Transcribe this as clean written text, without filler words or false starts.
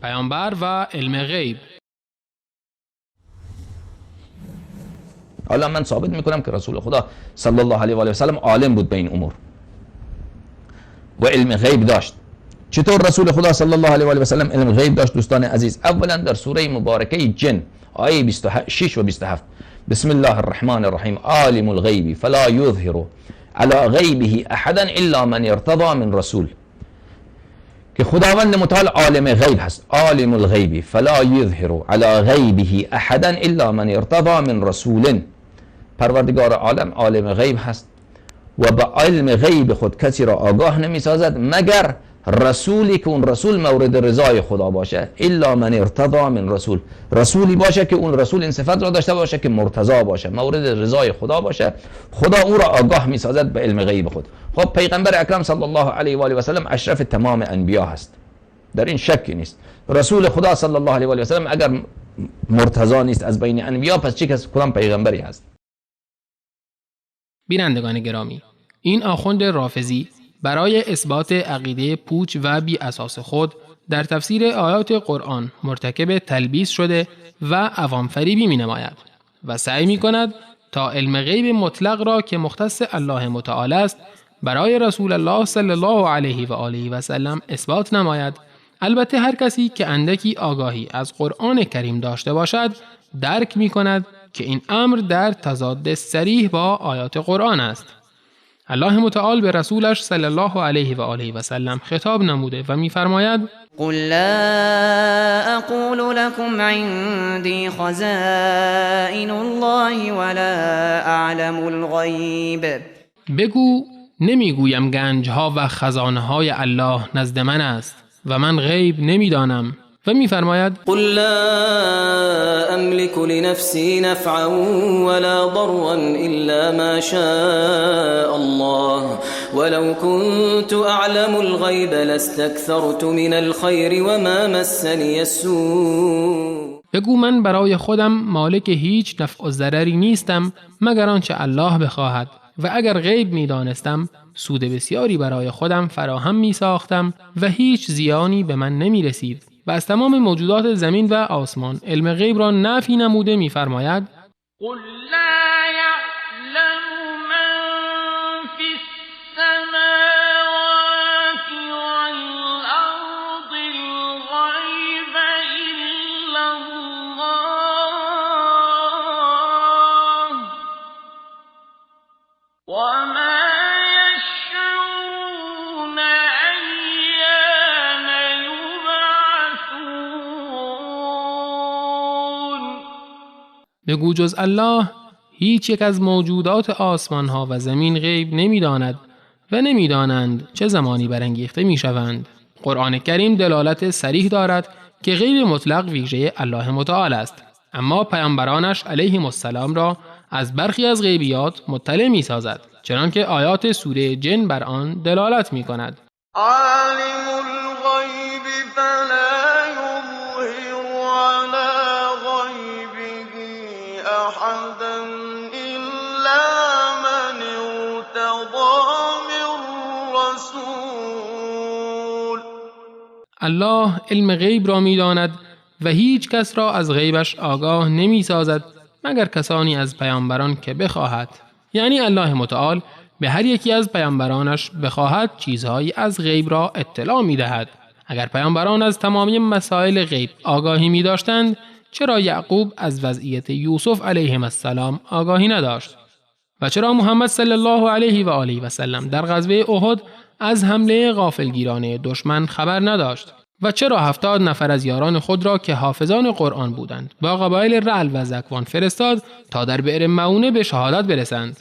پیامبر و علم غیب. حالا من ثابت میکنم که رسول خدا صلی الله علیه و آله و سلم عالم بود به این امور و علم غیب داشت. چطور رسول خدا صلی الله علیه و آله و سلم علم غیب داشت دوستان عزیز؟ اولا در سوره مبارکه جن آیه 26 و 27، بسم الله الرحمن الرحیم، عالم الغیب فلا یظهر علی غیبه احدا الا من ارتضی من رسول، که خداوند متعال عالم غیب هست. عالم الغیب فلا یظهر علی غیبه احدا الا من ارتضی من رسول. پروردگار عالم عالم غیب هست و به علم غیب خود کسی را آگاه نمی سازد مگر رسولی که اون رسول مورد رضای خدا باشه. الا من ارتضی من رسول، رسولی باشه که اون رسول این صفت را داشته باشه که مرتضی باشه، مورد رضای خدا باشه، خدا او را آگاه می سازد به علم غیب خود. خب پیغمبر اکرم صلی الله علیه و آله و سلم اشرف تمام انبیا هست، در این شکی نیست. رسول خدا صلی الله علیه و آله و سلم اگر مرتضی نیست از بین انبیا، پس چه کس کدام پیغمبری هست؟ بینندگان گرامی، این آخوند رافضی برای اثبات عقیده پوچ و بی اساس خود در تفسیر آیات قرآن مرتکب تلبیس شده و عوام فریبی می نماید و سعی می کند تا علم غیب مطلق را که مختص الله متعال است برای رسول الله صلی الله علیه و آله و سلم اثبات نماید. البته هر کسی که اندکی آگاهی از قرآن کریم داشته باشد درک می کند که این امر در تضاد صریح با آیات قرآن است. الله متعال به رسولش صلی الله علیه و آله و سلم خطاب نموده و می‌فرماید: قل لا اقول لكم عندي خزائن الله ولا اعلم الغیب. بگو نمیگویم گنجها و خزانه های الله نزد من است و من غیب نمیدانم. و می‌فرماید: قل لا املك لنفسي نفعا ولا ضرا الا ما شاء الله ولو كنت اعلم الغیب لاستكثرت من الخير وما مسني السوء. بگو من برای خودم مالک هیچ نفع و ضرری نیستم مگر آنچه الله بخواهد، و اگر غیب می‌دانستم سود بسیاری برای خودم فراهم می‌ساختم و هیچ زیانی به من نمی‌رسید. و از تمام موجودات زمین و آسمان علم غیب را نفی نموده می‌فرماید: قل لا یعلم من فی السماوات والارض الغیب الا الله وما یشعرون ایان یبعثون. بگو جز الله هیچ یک از موجودات آسمان ها و زمین غیب نمیداند و نمیدانند چه زمانی برانگیخته میشوند. قرآن کریم دلالت صریح دارد که غیب مطلق ویژه الله متعال است، اما پیامبرانش علیهم السلام را از برخی از غیبیات مطلع میسازد، چنانکه آیات سوره جن بر آن دلالت میکند. عالم الغیب فلا یظهر علی غیبه احدا الا من ارتضی من رسول. الله علم غیب را میداند و هیچ کس را از غیبش آگاه نمیسازد مگر کسانی از پیامبران که بخواهد. یعنی الله متعال به هر یکی از پیامبرانش بخواهد چیزهایی از غیب را اطلاع میدهد. اگر پیامبران از تمامی مسائل غیب آگاهی میداشتند، چرا یعقوب از وضعیت یوسف علیه السلام آگاهی نداشت؟ و چرا محمد صلی الله علیه و آله و سلم در غزوه احد از حمله غافلگیرانه دشمن خبر نداشت؟ و چرا 70 نفر از یاران خود را که حافظان قرآن بودند با قبایل رعل و ذکوان فرستاد تا در بئر معونه به شهادت برسند؟